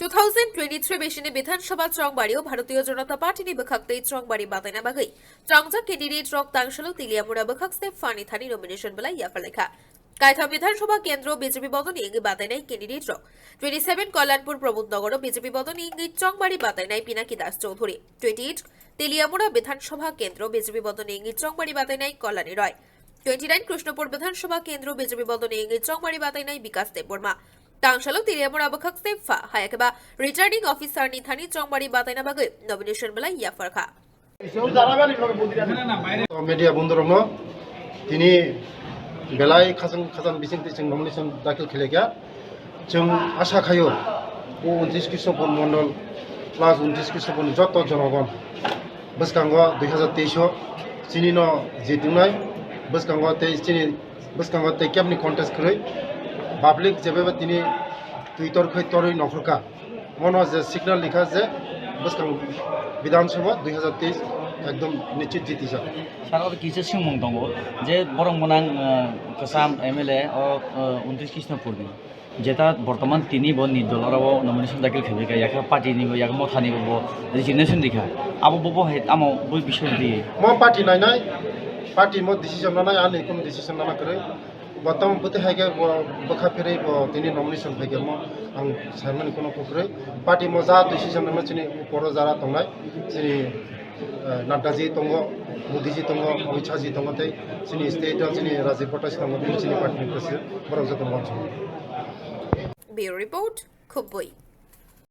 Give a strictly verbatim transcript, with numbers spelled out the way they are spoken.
Two thousand twenty-three bisini Bidhan Sabha Chongbari o Bharatiya Janata Party ni bwkhak tei chongbari bataina bagwi chongjak candidate rok tangsalo Teliamura bwkhak se phani thani nomination belai yapharlaikha. Kaitham Bidhan Sabha Kendro B J P bodoni wngwi batainai candidate rok: twenty-seven Kalyanpur Pramod Nagar o B J P bodoni wngwi chongbari batainai Pinaki Das Chowdhury, twenty-eight Teliamura Bidhan Sabha Kendro B J P bodoni wngwi chongbari batainai Kalani Roy, twenty-nine Krishnapur Bidhan Sabha Kendro B J P bodoni wngwi chongbari batainai Bikas Debbarma. Tangsalo Teliamura bwkhak se pha hayakhe ba returning officer ni thani chongbari bataina bagwi nomination belai yapharkha. Media bondhurokno tini belai khajang khajang bisingtwi chwng nomination dakhil khlaikha. Chwng asha khaio, o untris Krishnapur mondol plus untris Krishnapur ni joto jonogon bwskango dui hazar teis o chini no jitungnai, bwskango tei chini bwskango tei kebni contest kwrwi public jebeba tini twi tor khoi torwi nongkhorkha. Mono je signal likha je bwskang Bidhan Sabha dui hazar teis ekdom nischit jitijak. Sir, oro kisa swngmung tongo je borok mwnang, uh, kwcham M L A o, uh, untris Krishnapur ni, jeta bortoman tini bo nirdol oro o nomination dakhil khaikha, yakha party ni bo, yakha motha ni bo, bo resignation rikha. Abo bo, bo hai tamo bo bising di. Mo party nainai, party mo decision nanai, ani kono decision nana kwrwi. Bo tamo bwtwi hai khe bo bwkha phirwi bo tini nomination phaikhe mo ang saimani kono kukrwi. Party mo ja decision nangma chini uporo jara tongnai, chini, eh, Nadda ji tongo, Modi ji tongo, Amit Shah ji tongo tei chini state o chini Rajib Bhattachi tongo, bini chini party ni president, borok joto mo. Bureau Report, Khubui.